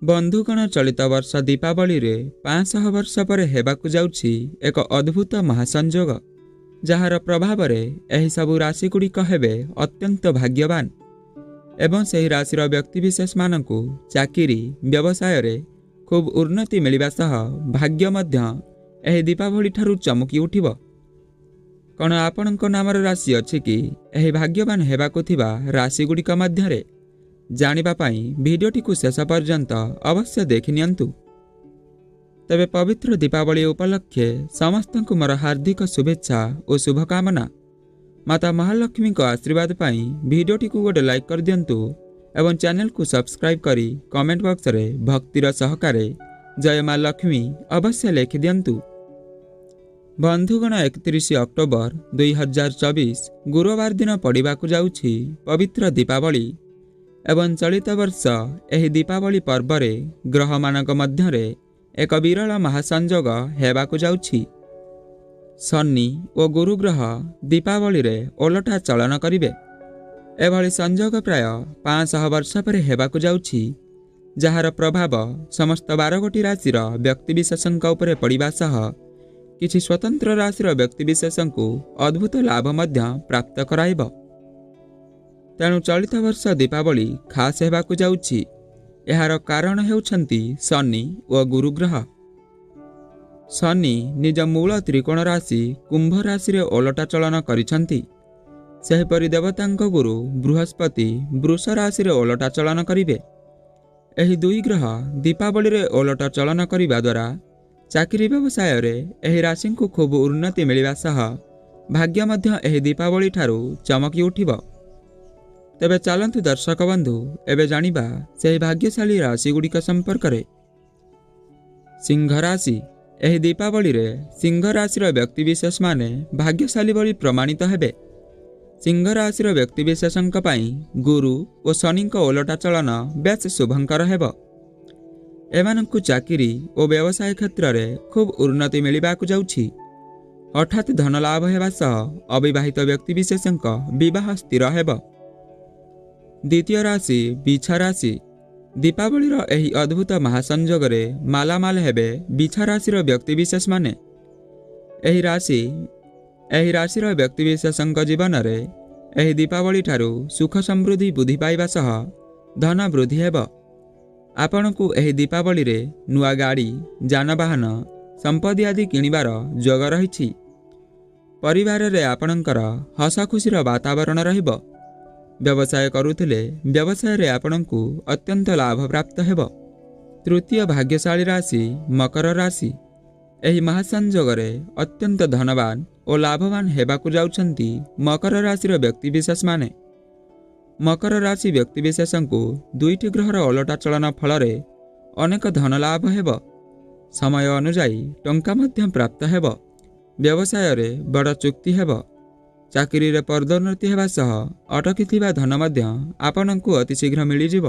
ବନ୍ଧୁଗଣ, ଚଳିତ ବର୍ଷ ଦୀପାବଳିରେ 500 ବର୍ଷ ପରେ ହେବାକୁ ଯାଉଛି ଏକ ଅଦ୍ଭୁତ ମହାସଂଯୋଗ, ଯାହାର ପ୍ରଭାବରେ ଏହିସବୁ ରାଶିଗୁଡ଼ିକ ହେବେ ଅତ୍ୟନ୍ତ ଭାଗ୍ୟବାନ ଏବଂ ସେହି ରାଶିର ବ୍ୟକ୍ତିବିଶେଷମାନଙ୍କୁ ଚାକିରି ବ୍ୟବସାୟରେ ଖୁବ୍ ଉନ୍ନତି ମିଳିବା ସହ ଭାଗ୍ୟ ମଧ୍ୟ ଏହି ଦୀପାବଳି ଠାରୁ ଚମକି ଉଠିବ। କ'ଣ ଆପଣଙ୍କ ନାମର ରାଶି ଅଛି କି ଏହି ଭାଗ୍ୟବାନ ହେବାକୁ ଥିବା ରାଶିଗୁଡ଼ିକ ମଧ୍ୟରେ? ଜାଣିବା ପାଇଁ ଭିଡ଼ିଓଟିକୁ ଶେଷ ପର୍ଯ୍ୟନ୍ତ ଅବଶ୍ୟ ଦେଖିନିଅନ୍ତୁ। ତେବେ ପବିତ୍ର ଦୀପାବଳି ଉପଲକ୍ଷେ ସମସ୍ତଙ୍କୁ ମୋର ହାର୍ଦ୍ଦିକ ଶୁଭେଚ୍ଛା ଓ ଶୁଭକାମନା। ମାତା ମହାଲକ୍ଷ୍ମୀଙ୍କ ଆଶୀର୍ବାଦ ପାଇଁ ଭିଡ଼ିଓଟିକୁ ଗୋଟେ ଲାଇକ୍ କରିଦିଅନ୍ତୁ ଏବଂ ଚ୍ୟାନେଲକୁ ସବସ୍କ୍ରାଇବ୍ କରି କମେଣ୍ଟ ବକ୍ସରେ ଭକ୍ତିର ସହକାରେ ଜୟ ମା ଲକ୍ଷ୍ମୀ ଅବଶ୍ୟ ଲେଖିଦିଅନ୍ତୁ। ବନ୍ଧୁଗଣ, 31 ଅକ୍ଟୋବର 2024 ଗୁରୁବାର ଦିନ ପଡ଼ିବାକୁ ଯାଉଛି ପବିତ୍ର ଦୀପାବଳି ଏବଂ ଚଳିତ ବର୍ଷ ଏହି ଦୀପାବଳି ପର୍ବରେ ଗ୍ରହମାନଙ୍କ ମଧ୍ୟରେ ଏକ ବିରଳ ମହାସଂଯୋଗ ହେବାକୁ ଯାଉଛି। ଶନି ଓ ଗୁରୁଗ୍ରହ ଦୀପାବଳିରେ ଓଲଟା ଚଳନ କରିବେ। ଏଭଳି ସଂଯୋଗ ପ୍ରାୟ 500 ବର୍ଷ ପରେ ହେବାକୁ ଯାଉଛି, ଯାହାର ପ୍ରଭାବ ସମସ୍ତ 12 ଗୋଟି ରାଶିର ବ୍ୟକ୍ତିବିଶେଷଙ୍କ ଉପରେ ପଡ଼ିବା ସହ କିଛି ସ୍ୱତନ୍ତ୍ର ରାଶିର ବ୍ୟକ୍ତିବିଶେଷଙ୍କୁ ଅଦ୍ଭୁତ ଲାଭ ମଧ୍ୟ ପ୍ରାପ୍ତ କରାଇବ। ତେଣୁ ଚଳିତ ବର୍ଷ ଦୀପାବଳି ଖାସ୍ ହେବାକୁ ଯାଉଛି। ଏହାର କାରଣ ହେଉଛନ୍ତି ଶନି ଓ ଗୁରୁଗ୍ରହ। ଶନି ନିଜ ମୂଳ ତ୍ରିକୋଣ ରାଶି କୁମ୍ଭ ରାଶିରେ ଓଲଟା ଚଳନ କରିଛନ୍ତି। ସେହିପରି ଦେବତାଙ୍କ ଗୁରୁ ବୃହସ୍ପତି ବୃଷ ରାଶିରେ ଓଲଟା ଚଳନ କରିବେ। ଏହି ଦୁଇ ଗ୍ରହ ଦୀପାବଳିରେ ଓଲଟା ଚଳନ କରିବା ଦ୍ୱାରା ଚାକିରି ବ୍ୟବସାୟରେ ଏହି ରାଶିଙ୍କୁ ଖୁବ୍ ଉନ୍ନତି ମିଳିବା ସହ ଭାଗ୍ୟ ମଧ୍ୟ ଏହି ଦୀପାବଳି ଠାରୁ ଚମକି ଉଠିବ। ତେବେ ଚାଲନ୍ତୁ ଦର୍ଶକ ବନ୍ଧୁ, ଏବେ ଜାଣିବା ସେହି ଭାଗ୍ୟଶାଳୀ ରାଶିଗୁଡ଼ିକ ସମ୍ପର୍କରେ। ସିଂହ ରାଶି। ଏହି ଦୀପାବଳିରେ ସିଂହ ରାଶିର ବ୍ୟକ୍ତିବିଶେଷମାନେ ଭାଗ୍ୟଶାଳୀ ଭଳି ପ୍ରମାଣିତ ହେବେ। ସିଂହ ରାଶିର ବ୍ୟକ୍ତିବିଶେଷଙ୍କ ପାଇଁ ଗୁରୁ ଓ ଶନିଙ୍କ ଓଲଟା ଚଳନ ବେଶ୍ ଶୁଭଙ୍କର ହେବ। ଏମାନଙ୍କୁ ଚାକିରି ଓ ବ୍ୟବସାୟ କ୍ଷେତ୍ରରେ ଖୁବ୍ ଉନ୍ନତି ମିଳିବାକୁ ଯାଉଛି। ହଠାତ୍ ଧନଲାଭ ହେବା ସହ ଅବିବାହିତ ବ୍ୟକ୍ତିବିଶେଷଙ୍କ ବିବାହ ସ୍ଥିର ହେବ। ଦ୍ୱିତୀୟ ରାଶି ବିଛା ରାଶି। ଦୀପାବଳିର ଏହି ଅଦ୍ଭୁତ ମହାସଂଯୋଗରେ ମାଲାମାଲ ହେବେ ବିଛା ରାଶିର ବ୍ୟକ୍ତିବିଶେଷମାନେ। ଏହି ରାଶିର ବ୍ୟକ୍ତିବିଶେଷଙ୍କ ଜୀବନରେ ଏହି ଦୀପାବଳି ଠାରୁ ସୁଖ ସମୃଦ୍ଧି ବୃଦ୍ଧି ପାଇବା ସହ ଧନ ବୃଦ୍ଧି ହେବ। ଆପଣଙ୍କୁ ଏହି ଦୀପାବଳିରେ ନୂଆ ଗାଡ଼ି, ଯାନବାହନ, ସମ୍ପତ୍ତି ଆଦି କିଣିବାର ଯୋଗ ରହିଛି। ପରିବାରରେ ଆପଣଙ୍କର ହସ ଖୁସିର ବାତାବରଣ ରହିବ। ବ୍ୟବସାୟ କରୁଥିଲେ ବ୍ୟବସାୟରେ ଆପଣଙ୍କୁ ଅତ୍ୟନ୍ତ ଲାଭ ପ୍ରାପ୍ତ ହେବ। ତୃତୀୟ ଭାଗ୍ୟଶାଳୀ ରାଶି ମକର ରାଶି। ଏହି ମହାସଂଯୋଗରେ ଅତ୍ୟନ୍ତ ଧନବାନ ଓ ଲାଭବାନ ହେବାକୁ ଯାଉଛନ୍ତି ମକର ରାଶିର ବ୍ୟକ୍ତିବିଶେଷମାନେ। ମକର ରାଶି ବ୍ୟକ୍ତିବିଶେଷଙ୍କୁ ଦୁଇଟି ଗ୍ରହର ଓଲଟା ଚଳନ ଫଳରେ ଅନେକ ଧନ ଲାଭ ହେବ। ସମୟ ଅନୁଯାୟୀ ଟଙ୍କା ମଧ୍ୟ ପ୍ରାପ୍ତ ହେବ। ବ୍ୟବସାୟରେ ବଡ଼ ଚୁକ୍ତି ହେବ। ଚାକିରିରେ ପଦୋନ୍ନତି ହେବା ସହ ଅଟକିଥିବା ଧନ ମଧ୍ୟ ଆପଣଙ୍କୁ ଅତିଶୀଘ୍ର ମିଳିଯିବ।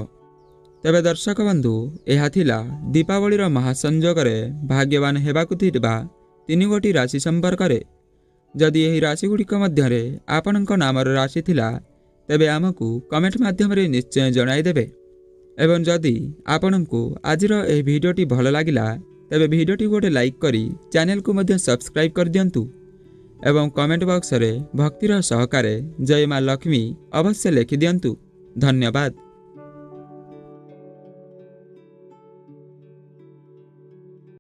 ତେବେ ଦର୍ଶକ ବନ୍ଧୁ, ଏହା ଥିଲା ଦୀପାବଳିର ମହାସଂଯୋଗରେ ଭାଗ୍ୟବାନ ହେବାକୁ ଥିବା 3 ଗୋଟି ରାଶି ସମ୍ପର୍କରେ। ଯଦି ଏହି ରାଶିଗୁଡ଼ିକ ମଧ୍ୟରେ ଆପଣଙ୍କ ନାମର ରାଶି ଥିଲା, ତେବେ ଆମକୁ କମେଣ୍ଟ ମାଧ୍ୟମରେ ନିଶ୍ଚୟ ଜଣାଇଦେବେ। ଏବଂ ଯଦି ଆପଣଙ୍କୁ ଆଜିର ଏହି ଭିଡ଼ିଓଟି ଭଲ ଲାଗିଲା, ତେବେ ଭିଡ଼ିଓଟି ଗୋଟେ ଲାଇକ୍ କରି ଚ୍ୟାନେଲକୁ ମଧ୍ୟ ସବସ୍କ୍ରାଇବ୍ କରିଦିଅନ୍ତୁ ଏବଂ କମେଣ୍ଟ ବକ୍ସରେ ଭକ୍ତିର ସହକାରେ ଜୟ ମା ଲକ୍ଷ୍ମୀ ଅବଶ୍ୟ ଲେଖିଦିଅନ୍ତୁ। ଧନ୍ୟବାଦ।